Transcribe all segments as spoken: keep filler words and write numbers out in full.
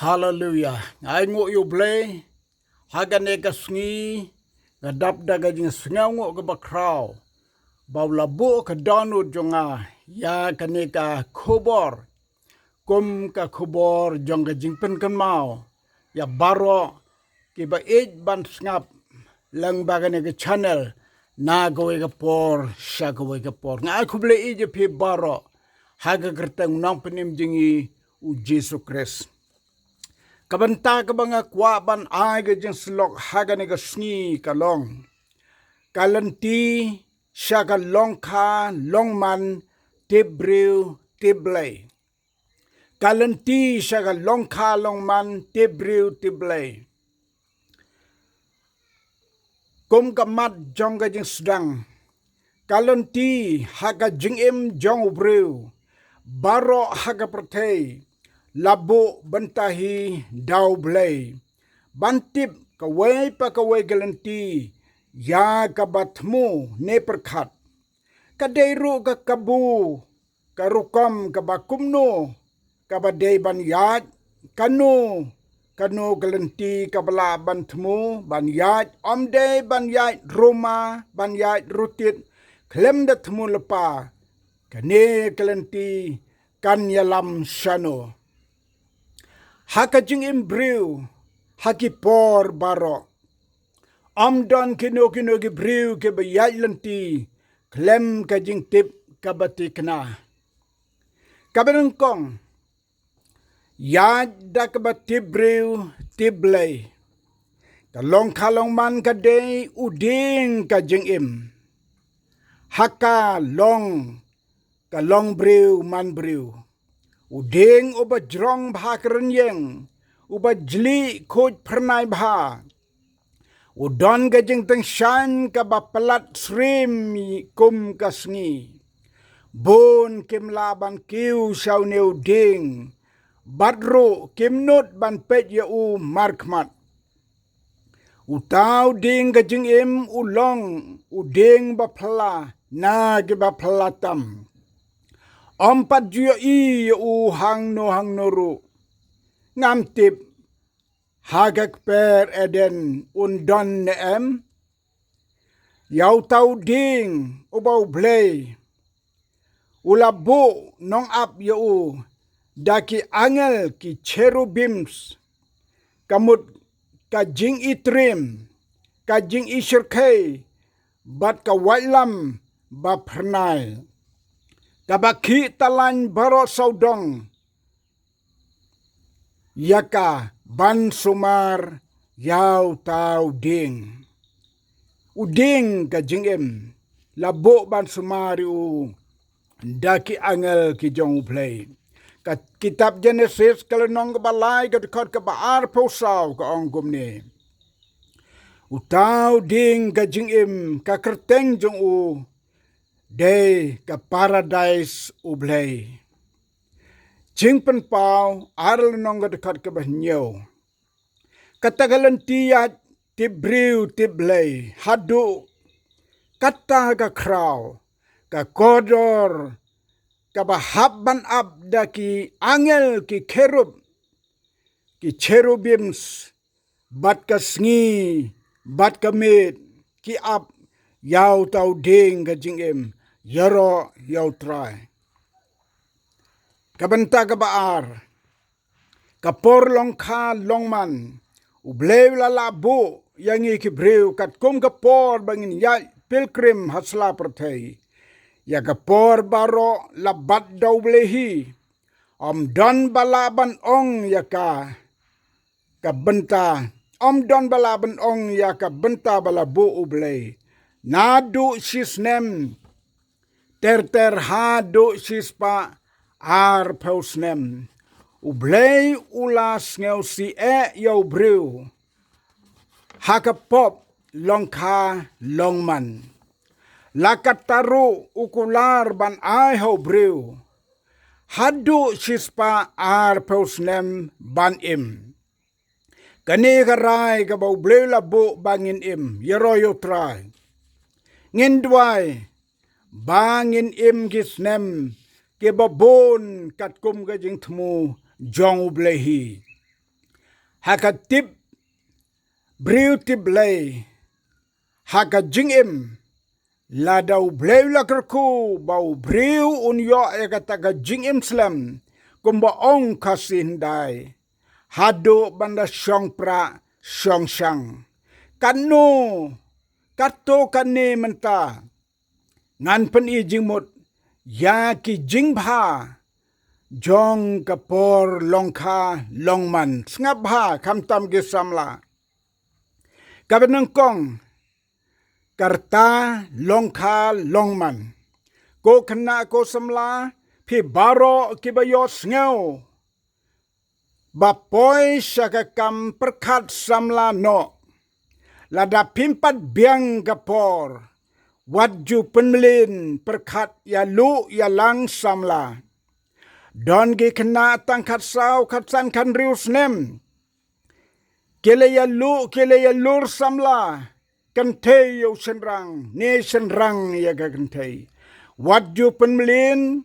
Haleluya. Ai nguh ïa U Blei. Ha kane ka sngi, nga dap da ka jingsngew nguh kaba khraw ba u la buh ka dohnud jong nga ïa kane ka khubor, kum ka khubor jong ka jingpynkynmaw ïa baroh kiba ïeit ban sngap lyngba kane ka channel na kawei ka por sha kawei ka por. Nga ai khublei ïa phi baroh ha ka kyrteng u Nongpynim jong ngi, u Jisu Khrist. Ka bynta kaba nga kwah ban ai ka jingsyllok ha kane ka sngi ka long: Ka lynti sha ka longkha longman tip briew tip Blei. Ka lynti sha ka longkha longman tip briew tip Blei. Kum ka mat jong ka jingsdang, ka lynti ha ka jingim jong u briew baroh ha ka pyrthei la buh bynta hi da U Blei ban tip kawei pa kawei ka lynti ïa kaba thmu ne pyrkhat. Ka dei ruh ka kabu, ka rukom kaba kumno kaba dei ban ïaid, kano kano ka lynti kaba lah ban thmu ban ïaid, ym dei ban ïaid ruma, ban ïaid rutit khlem da thmu lypa. Kane ka lynti kan ïalam shano? Ha ka jingim briew ha ki por baroh, ym don kino kino ki briew kiba ïaid lynti khlem ka jingtip kaba thikna. Kaba nyngkong, ïaid da kaba tip briew tip Blei. Ka longkha longman ka dei u dieng ka jingim. Ha ka long ka long briew man briew, u dieng uba jrong bha ha ka rynïeng, uba jlieh khuid phyrnai bha, u don ka jingtyngshaiñ kaba palat syriem kum ka sngi. Bun kim lah ban kiew sha une u dieng, bad ruh kim nud ban peit ïa u markhmat. Uta u dieng ka jingim u long u dieng ba phylla na kiba phylla tam. Ym pat ju ïohi ïa u hangno hangno ruh. Ngam tip ha ka kper Eden un don ne em. Ïa uta u dieng uba U Blei u la buh nongap ïa u da ki angel, ki cherubims, ka mut ka jingitriem, ka jingishyrkhei bad ka waitlam ba phyrnai, kaba khih talain baroh sawdong ïa ka ban sumar ïa uta u dieng. U dieng ka jingim la buh ban sumar ïa u da ki angel ki jong U Blei. Ka kitab Jenesis ka lynnong kaba lai ka dkhot kaba arphew saw ka ong kumne: Uta u dieng ka jingim ka kyrteng jong u dei ka paradais U Blei. Jingpynpaw ar lynnong ka dkhot kaba hynñiew. Kata ka lynti ïaid tip briew tip Blei haduh kata ka khraw, ka kordor kaba hap ban ap da ki angel, ki cherub, ki cherubims, bad ka sngi bad ka miet ki ap ïa uta u dieng ka jingim, ïaroh ïa U Trai. Ka bynta kaba ar, ka por longkha longman, U Blei u la lah buh ïa ngi ki briew katkum ka por ba ngin ïaid pilgrim ha sla pyrthei. Ïa ka por baroh la bat da U Blei hi. Ym don ba lah ban ong ïa ka ka bynta, ym don ba lah ban ong ïa ka bynta ba la buh U Blei. Naduh shi snem ter ter haduh shispah arphew snem, U Blei u la sngewsih eh ïa u briew ha ka pop longkha longman. La katta ruh u kular ban ai ha u briew haduh shispah arphew snem ban im. Kane ka rai kaba U Blei u la buh ba ngin im, ïaroh ïa U Trai. Ngin duwai ba ngin im ki snem kiba bun katkum ka jingthmu jong U Blei hi. ha ka tip briew tip Blei, ha ka jingim, lada U Blei u la kyrkhu ba u briew un ïoh ïa kata ka jingim slem, kumba ong Khasi hyndai, haduh ban da shong prah shong shang. Katno, katto katne mynta, ngan pyni jingmut ïa ki jingbha jong ka por long kha long man. Sngap bha, khamtam ki samla. Kaba nyngkong, ka rta long kha long man. Ko khynnah ko samla, phi baroh kiba ïohsngew ba poi sha ka kam pyrkhat samla noh. Lada phim pat biang ka por, wat ju pynmlien pyrkhat ïaluh ïalang samla. Don ki khynnah tang khatsaw, khatsan, khathynriew snem, ki la ïaluh, ki la ïalur samla, kynthei ïa u shynrang, ne shynrang ïa ka kynthei. Wat ju pynmlien,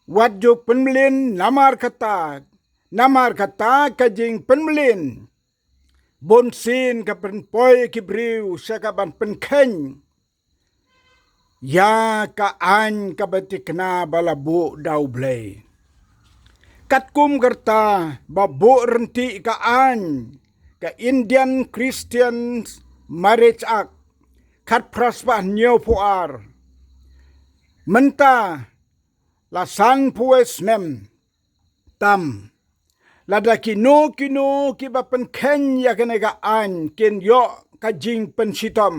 wat ju pynmlien namar kata, namar kata ka jingpynmlien bunsien ka pynpoi ki briew sha kaban pynkheiñ ïa ka aiñ kaba thikna ba la buh da U Blei. Katkum ka rta ba buh ryntih ka aiñ, ka Indian Christian Marriage Act, khatphra spah hynñiewphew ar. Mynta la sanphew wei snem tam. Lada kino kino kiba pynkheiñ ïa kane ka aiñ kin ïoh ka jingpynshitom.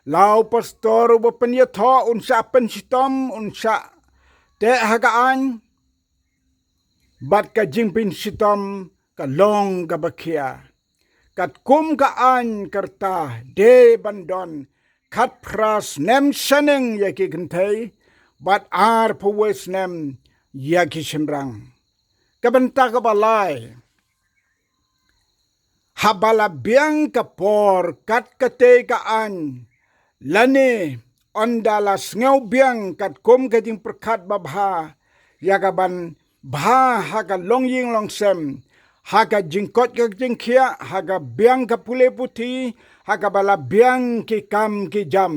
La u pastor uba pynïathoh un shah pynshitom, un shah teh ha ka aiñ, bad ka jingpynshitom ka long kaba khia. Katkum ka aiñ ka rta, dei ban don khatphra snem shaneng ïa ki kynthei, bad arphew wei snem ïa ki shynrang. Ka bynta kaba lai, haba la biang ka por kat katei ka aiñ, lane ynda la sngew biang katkum ka jingpyrkhat babha ïa kaban bha ha ka longïing longsem, ha ka jingkoit ka jingkhiah, ha ka biang ka pule puthi, ha kaba la biang ki kam ki jam,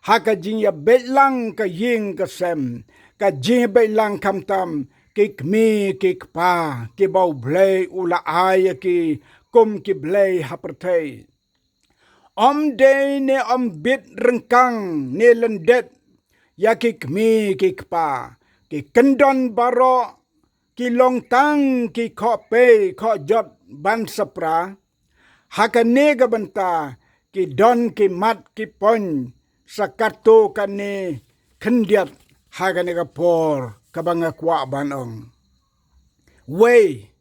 ha ka jingïabeit lang ka ïing ka sem, ka jingïabeit lang khamtam ki kmie ki kpa kiba U Blei u la ai ïa ki kum ki blei ha pyrthei. Ym dei ne ym bit ryngkang ne lyndet ïa ki kmie ki kpa, ki kyndon baroh ki long tang ki khohpei khohjot ban sapra. Ha kane ka bynta ki don ki mat ki point sa katto katne khyndiat ha kane ka por kaba nga kwah ban ong. Wei,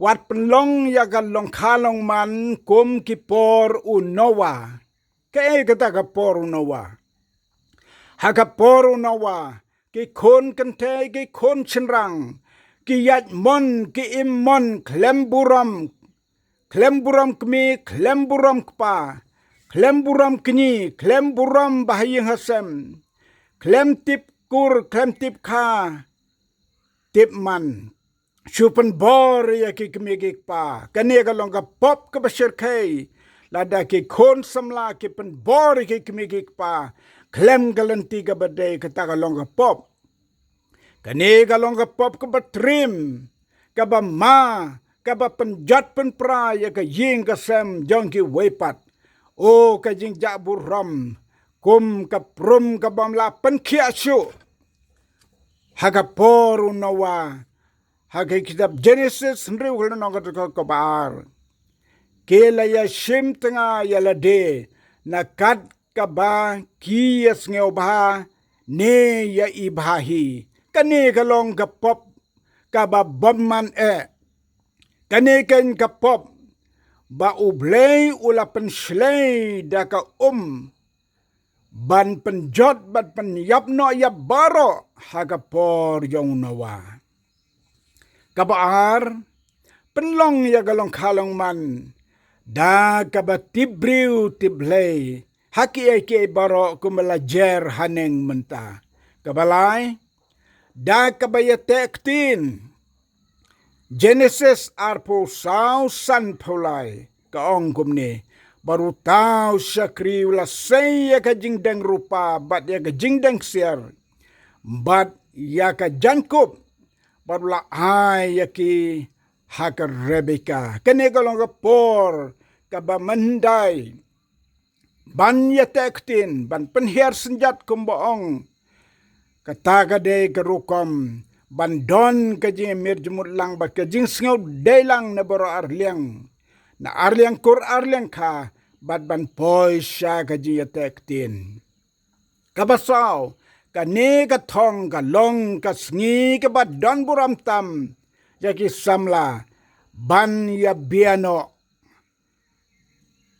wat pynlong ïa ka longkha longman kum ki por u Noah. Kaei kata ka por u Noah? Ha ka por u Noah, ki khun kynthei, ki khun shynrang, ki ïaid mon, ki im mon, khlem burom, khlem burom kmie, khlem burom kpa, khlem burom kñi, khlem burom ba ha ïing ha sem, khlem tip kur, khlem tip kha, tip man. Shu pynbor ïa ki kmie ki kpa. Kane ka long ka pop kaba shyrkhei. Lada ki khun samla ki pynbor ïa ki kmie ki kpa khlem ka lynti kaba dei, kata ka long ka pop. Kane ka long ka pop kaba triem, kaba ma, kaba pynjot pynpra ïa ka ïing ka sem jong kiwei pat. O ka jingjah burom, kum ka prum kabym lah pynkhiah shuh. Ha ka por u Noah, ha ka kitab Genesis hynriew, ka lynnong kaba ar, ki la ïashim tnga ïa lade na kat kaba ki ïasngewbha ne ïa i bha hi. Kane ka long ka pop kaba bymman eh. Kane keiñ ka pop ba U Blei u la pynshlei da ka um ban pynjot, ban pynïap noh ïa baroh ha ka por jong u Noah. Kaba ar, pynlong ïa ka longkha longman da kaba tip briew tip Blei ha kiei kiei baroh kumba la jer haneng mynta. Kaba lai, da kaba ïateh ktien Genesis arphew saw sanphew lai ka ong kumne: Bad uta u shakri u la sei ïa ka jingdeng rupa bad ïa ka jingdeng ksiar bad ïa ka jaiñkup, bad u la ai ïa ki ha ka Rebeka. Kane ka long ka por kaba mynhyndai ban ïateh ktien, ban pynhiar synjat kumba ong. Kata ka dei ka rukom ban don ka jingmir jingmut lang bad ka jingsngew dei lang na baroh arliang, na arliang kur arliang kha, bad ban poi sha ka jingïateh ktien. Kaba saw, kane ka thong ka long ka sngi kaba don burom tam ïa ki samla ban ïa bia noh.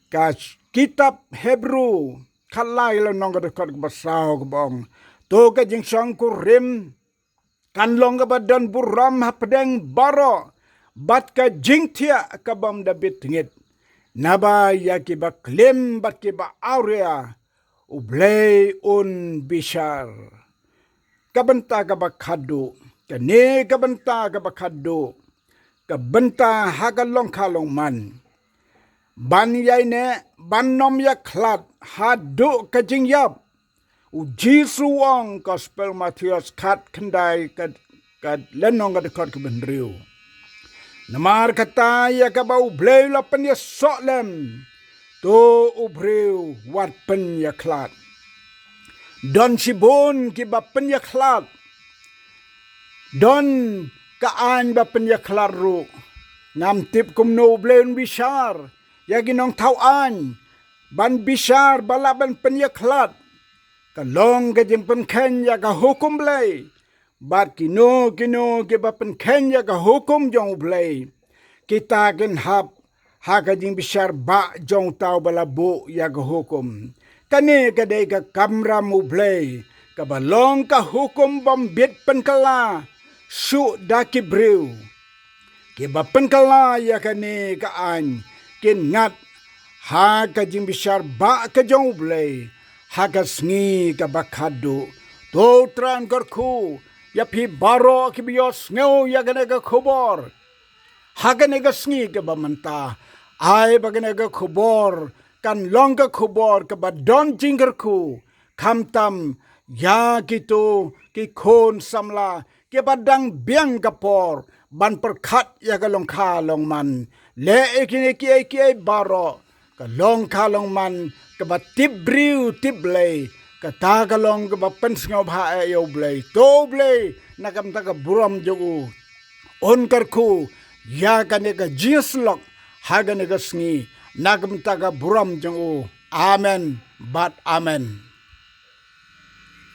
Ka kitab Hebru khatlai, lynnong ka dkhot kaba saw kaba ong: To ka jingshongkurim kan long kaba don burom hapdeng baroh, bad ka jingthiah ka bym da bit ngit. Naba ïa kiba klim bad kiba awria U Blei un bishar. Ka bynta kaba khadduh, kane ka bynta kaba khadduh, ka bynta ha ka longkha longman. Ban ïaineh, ban nym ïakhlad haduh ka jingïap. U Jisu u ong, Gospel Mathaios khatkhyndai ka, ka lynnong ka dkhot kaba hynriew: Namar kata ïa kaba U Blei u la pynïasoh lem, to u briew wat pynïakhlad. Don shibun kiba pynïakhlad. Don ka aiñ ba pynïakhlad ruh. Ngam tip kumno U Blei un bishar ïa ki nongthaw aiñ ban bishar ba lah ban pynïakhlad. Ka long ka jingpynkheiñ ïa ka hukum Blei. Bad kino kino kiba pynkheiñ ïa ka hukum jong U Blei, kita kin hap ha ka jingbishar bah jong uta uba la buh ïa ka hukum. Kane ka dei ka kamram U Blei kaba long ka hukum bym bit pynkylla shuh da ki briew. Kiba pynkylla ïa kane ka aiñ kin ngat ha ka jingbishar bah ka jong U Blei ha ka sngi kaba khadduh. To U Trai un kyrkhu ïa phi baroh kiba ïohsngew ïa kane ka khubor ha kane ka sngi kaba mynta. Ai ba kane ka khubor kan long ka khubor kaba don jingkyrkhu, khamtam ïa kito ki khun samla kiba dang biang ka por ban pyrkhat ïa ka longkha longman. Leh ïa kine kiei kiei baroh, ka longkha longman kaba tip briew tip Blei, kata ka long kaba pynsngewbha ïa U Blei. To U Blei na ka bynta ka burom jong u un kyrkhu ïa kane ka jingïasyllok ha kane ka sngi, na ka bynta ka burom jong u. Amen bad amen.